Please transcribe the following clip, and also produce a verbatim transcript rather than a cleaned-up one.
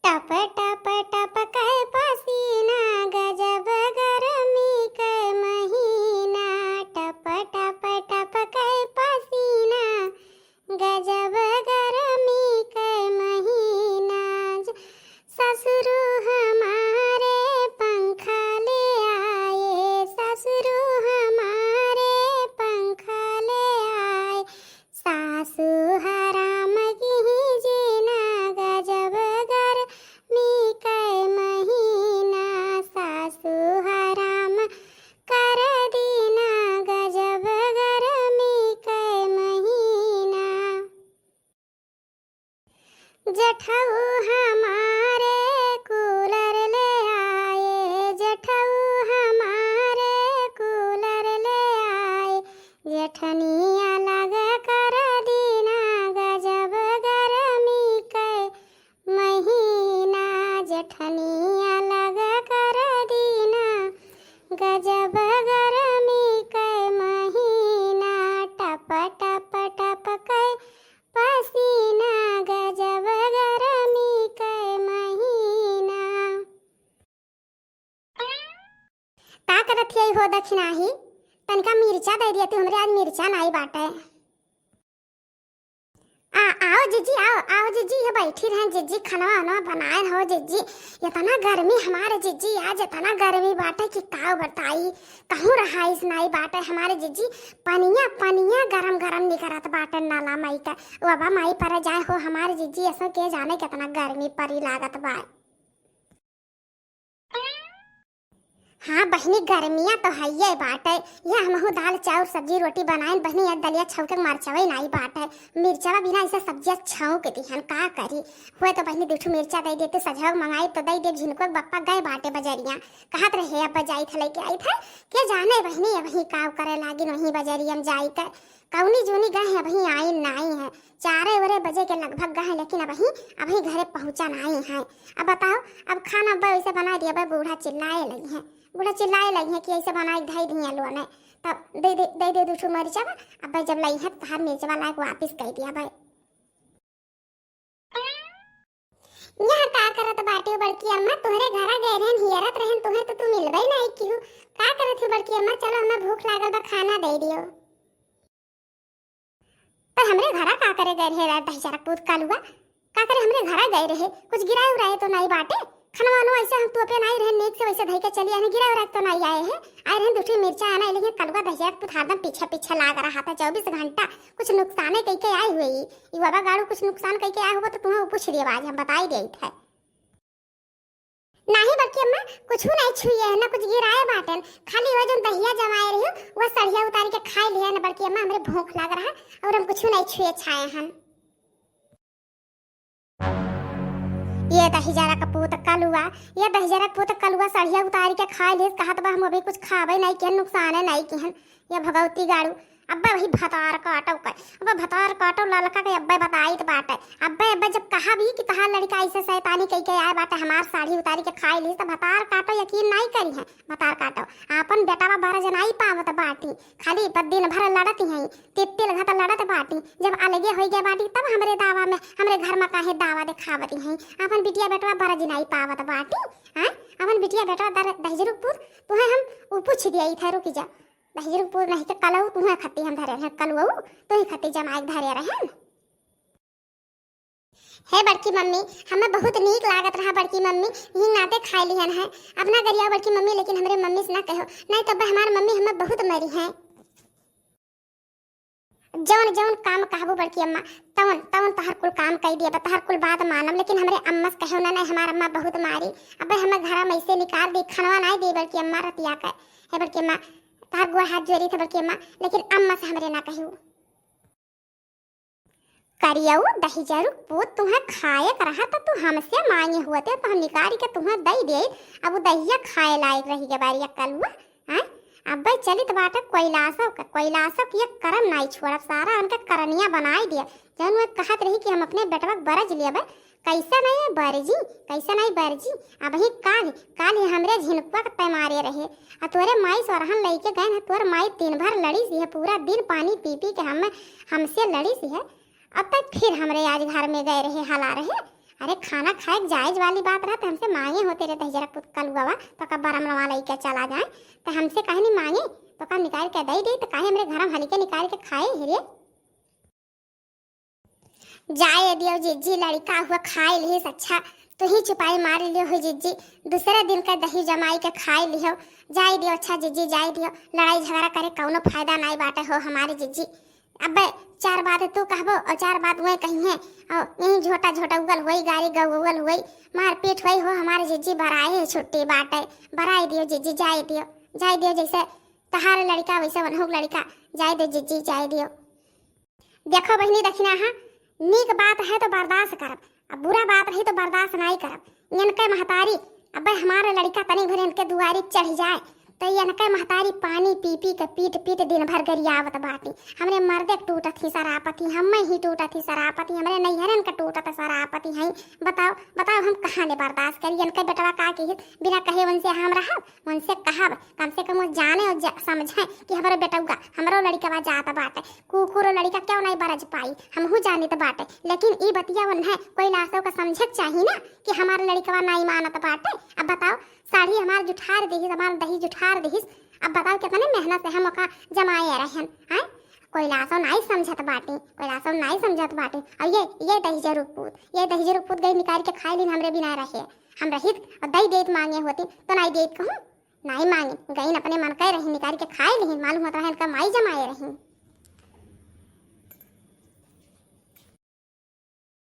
टप टप टप कै पसीना, गजब गर्मी कै महीना। टप टप टप कै पसीना, गजब गर्मी कै महीना। ज-, ससुरु हमारे पंखा ले आए, ससुरु हमारे पंखा ले आए। सासु हराम किहीं जीना, गजब गर्मी कै महीना। सासु हराम कर दीना, गजब गर्मी कै महीना। जेठऊ हमारे कूलर ले आए, जेठऊ हमारे कूलर ले आए। जेठनिया अलग कर दीना, गजब गर्मी कै महीना। जेठनिया अलग कर दीना, गजब गर्मी कै महीना। टप टप टप कै पसीना, गजब गर्मी कै महीना। का करत हियई हो दखिनाही? तनिका मिर्चा दइ दिया तू हमरे, आज मिर्चा नाई बाटे। आ, आओ जिज्जी, आओ, आओ जिज्जी, ये बैठी रहन जिज्जी, खनवा वनवा बनाए हो जिज्जी। इतना गर्मी हमारे जिज्जी, आज इतना गर्मी बाटे कि का बताई, कहूँ रहाइस नाई बाटे हमारे जिज्जी। पनिया, पनिया गरम गरम निकरत बाटे नाला माई का। वबा माई पर जाए हो हमारे जिज्जी, ऐसो के जाने कितना गर्मी परी लागत बा। हाँ बहिनी, गर्मिया तो हइये बाटे। यह हमहू दाल चाउर सब्जी रोटी बनाइन बहिनी, यह दलिया छौके के मरचवई नाई बाटे। मिर्चवा बिना ऐसे सब्जिया छौंक दिहन, का करी? हुए तो बहिनी दू ठो मिर्चा दइ देते, सझवा मंगाई तो दइ दे, झिनको के बप्पा गए बाटे बजरिया। कहत रहे अब जाई थे लेके आई थे। के जाने बहिनी अबही का करे लागिन वहीं बजरिया में जाई के। कौनी जूनी गए हैं, अबही आइन नाई है। चारे वरे बजे के लगभग गए हैं, लेकिन अबही, अबही घरे पहुँचा नाई है। अब बताओ, अब खाना अब्बे वैसे बनाइ दिया, अब्बे बूढ़ा चिल्लाए लगी है, बूढ़ा चिल्लाए लगी है कि ऐसे बनाइ के धई दिया लोने। तब दइ दे, दइ दे दू ठो मरिचवा, अब्बे जब लई है तो तहार मिर्चवा लायक वापिस कइ दिया भाई। यहाँ का करत बाटे बड़की अम्मा? तोहरे घरा गए रहन, हियरत रहन, तोहे तो तू मिलबे नाई किहू। का करत हो बड़की अम्मा? चलो, हमें भूख लागल बा, खाना दे दियो। तो हमरे घरा का करे गए रहे रा-, दहिजरा पूत कलुआ? का करे हमरे घरा गए रहे? कुछ गिराए उराए तो नाई बाटे? खनवानो ऐसे हम तोपे नाई रहे, नीक से वैसे धई के चली आने, गिराए उराए तो नाई आए हैं। आए रहे दू ठो मिर्चा आना, लेकिन कलुआ दहिजरा पूत हरदम पीछे पीछे लाग रहा था, चउबीस घंटा कुछ नुकसाने कइके आए हुए। ई, ई बाबा गाड़ू कुछ नुकसान कइके आए हुआ तो तुम्हें वो पूछ दिया आज, हम बताई देइत है। नाही बड़की अम्मा, कुछ नहीं छुए है, ना कुछ गिराए बाटेन, खाली वो जौन दहिया जमाए रही, वो सड़िया उतारी के खाए लिया ना बड़की अम्मा, हमरे भूख लाग रहा और हम कुछ नहीं छुए छाए हन। ये दहिजरा का पूत कलुआ, ये दहिजरा का पूत कलुआ सड़िया उतारी के खाए लिस, कहत बा हम अभी कुछ खाबे नहीं किहन, नुकसाने नहीं किहन। ये भगवती गाड़ू, अब्बे वही भतार काटो के, अब्बे भतार काटो ललका के अब्बे बताइत बाटे। अब्बे, अब्बे जब कहा भी कि तहार लड़का ऐसे शैतानी कई के आए बाटे, हमार साड़ी उतारी के खाए ली, तो भतार काटो यकीन नहीं करी है। भतार काटो, आपन बेटावा बरज नहीं पावत बाटी, खाली बस दिन भर लड़त हैं, तित्ती लघत लड़त बाटी। जब अलगे होई गए बाटी तब हमरे दावा में, हमरे घर में काहे दावा देखावती हैं? आपन बिटिया बेटवा बरज नहीं पावत बाटी, हाँ? आपन बिटिया बेटवा दर-, दहिजरू पूत, तुहे हम उ पूछ दिया था, रुकी जा। दहिजरू पूत नहीं तो कलऊ तुहे खत्ती हम धरे रहन, कलऊ तुहे खत्ती जमाए के धरे रहन। हे बड़की मम्मी, हमें बहुत नीक लागत रहा बड़की मम्मी, यही नाते खाए लिहन है। अब ना गरियाओ बड़की मम्मी, लेकिन हमरे मम्मी से ना कहो, नहीं तब हमार मम्मी हमें बहुत मरी है। जौन जौन काम कहबू बड़की अम्मा, तौन तौन तहर कुल काम कई दिया, तहर कुल बात मानम, लेकिन हमरे अम्मा से कहो ना, नहीं हमार अम्मा बहुत मारी। अबे हमें घर में ऐसे निकाल दी, खनवा नहीं दी बड़की अम्मा रतिया के। हे बड़की अम्मा, तहर गोड़ हाथ जोड़ी थे बड़की अम्मा, लेकिन अम्मा से हमरे ना कहियो। करियऊ दहिजरू पूत, तुहे खाए के रहा त तू हमसे मांगे हुआ थे, तो हम निकाल के तुहे दई दे। अब उ दहिया खाए लायक रही गबारिया कलुआ, हैं? अब्बे चलित बाटे कोइलासो के, कोइलासो के एक करम नाई छोड़ब, सारा उनके करनिया बनाई दिया। जौन वे कहत रही कि हम अपने बेटवा के बरज लेबे, कैसे नहीं बरजी, कैसे नहीं बरजी? अबही काल, काल ही हमरे झिनकुआ के तय मारे रहे। आ तोरे माई सोरहन लइके गए हैं, तोर माई दिन भर लड़ी सी है, पूरा दिन पानी पी पी के हम, हमसे लड़ी सी है। अब तक फिर हमरे आज घर में गए रहे, हला रहे। अरे, खाना खाए के जायज वाली बात रहा, तो हमसे मांगे होते रे दहिजरा पुत कलुआ, तो का बरम रवा लइके चला जाए, तो हमसे काहे नहीं मांगे, तो का निकाल के दे दे, तो काहे हमरे घर में हलिके निकाल के खाए है रे? जाए दियो जिज्जी, लड़का हुआ खाए लिहिस, अच्छा तू ही चुपाई मार लियो हो जिज्जी, दूसरे दिन का दही जमाई के खाए लियो। जाए दियो, अच्छा जिज्जी, जाए दियो, लड़ाई झगड़ा करे कौनो फायदा नहीं बाटे हो हमारे जिज्जी। अब चार बात तू कहबो और चार बात वह कही है, और यही झोटा झोटा उगल हुई, गारी गौगल हुई, मारपीट हुई हो हमारे जिज्जी, बराए है छुट्टी बाटे, बराए दियो जिज्जी, जाए दियो, जाए दियो, जैसे तहार लड़का वैसे वनहुक लड़का, जाए दियो जिज्जी, जाए दियो। देखो बहिनी दखिना, हाँ, नीक बात है तो बर्दाश्त करब, अब बुरा बात रही तो बर्दाश्त नाई करब। इनके महतारी, अबे हमारे लड़का तनी भर इनके दुआरी चढ़ जाए, तो इनके महतारी पानी पी पी के पीट पीट दिन भर गरियावत बाटी। हमरे मर्दे के टूटत ही सरापत ही, हम्मे ही टूटत ही सरापत ही, हमरे नैहरन के टूटत सरापत ही हैं। बताओ, बताओ हम कहाँ ले बर्दाश्त करी? इनके बेटवा का किहित, बिना कहे उनसे हम रहब? उनसे कहब, कम से कम वो जाने और जा-, समझे कि हमरो बेटउआ, हमरो लड़कवा जात बाटे। कुकुर लड़का क्यों नहीं बरज पाई, हमहू जानित बाटे, लेकिन ई बतिया उन्हें कोई लासो का समझे के चाही ना कि हमार लड़कवा नहीं मानत बाटे। अब बताओ, साड़ी हमार जुठार दिहिस, हमार दही जुठार दिहिस। अब बताओ कितने मेहनत से हम ओका जमाए रहन, हैं? कोई लासो नहीं समझत बाटी, कोई लासो नहीं समझत बाटी। और ये, ये दहिजरू पूत, ये दहिजरू पूत गई निकाल के खाए लीन, हमरे बिना रहे। हम रहित और दई देत मांगे होती तो नहीं देत कहूँ, नहीं मांगे, गईन अपने मन कह रही निकाल के खाए लीन, मालूम होत रहे इनका माई जमाए रही।